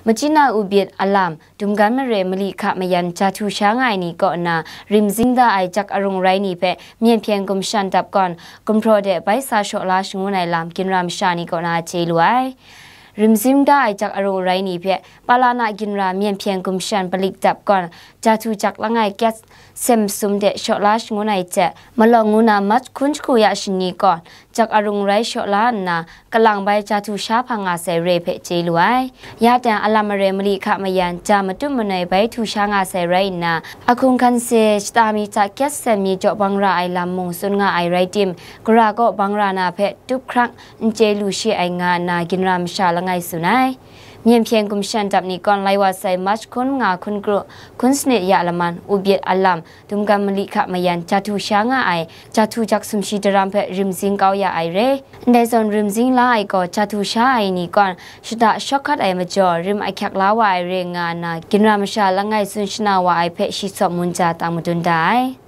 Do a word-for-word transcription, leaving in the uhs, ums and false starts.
Machina Ubit, Alam, Dumgan mare mali hka mayan jahtu sha nga ai ni kaw na rimzing da ai jak arung rai ni hpe myen hpyen gumshan dap gawn, gumhpraw de bai sa shaw la shangun ai lam ginra masha ni kaw na chye lu ai. Rimzing da ai jak arung rai ni hpe palana ginra myen hpyen gumshan palik dap gawn, jahtu jak langai kyat sem sum de shaw la shangun ai hte, malawng ngu na mat hkun jahku ya shani gawn, jak arung rai shaw la nna, kalang bai jahtu sha hpang nga sai re hpe chye lu ai. Ya teng, Alam mare mali hka mayan ja matut manoi bai htu sha nga sai rai nna, ahkungkan se shata mi hta kyat sem mi jaw bang ra ai lam mung tsun nga ai rai tim, gara kaw bang ra na hpe tup hkrang n chye lu shi ai nga nna ginra masha langai tsun ai. Myen hpyen gumshan dap ni kawn lai wa sai March hkun nga hkun kru, hkun sanit ya laman, Ubit, Alam, Dumgan mali hka mayan jahtu sha nga ai, jahtu jak sumshi daram hpe rimzing kau ya ai re. Ndai zawn rimzing la ai gaw jahtu sha ai ni kawn shata shawk hkat ai majaw, rim ahkyak la wa ai re nga nna, ginra masha langai tsun shana wa ai hpe shi tsawp mun ja tang madun da ai.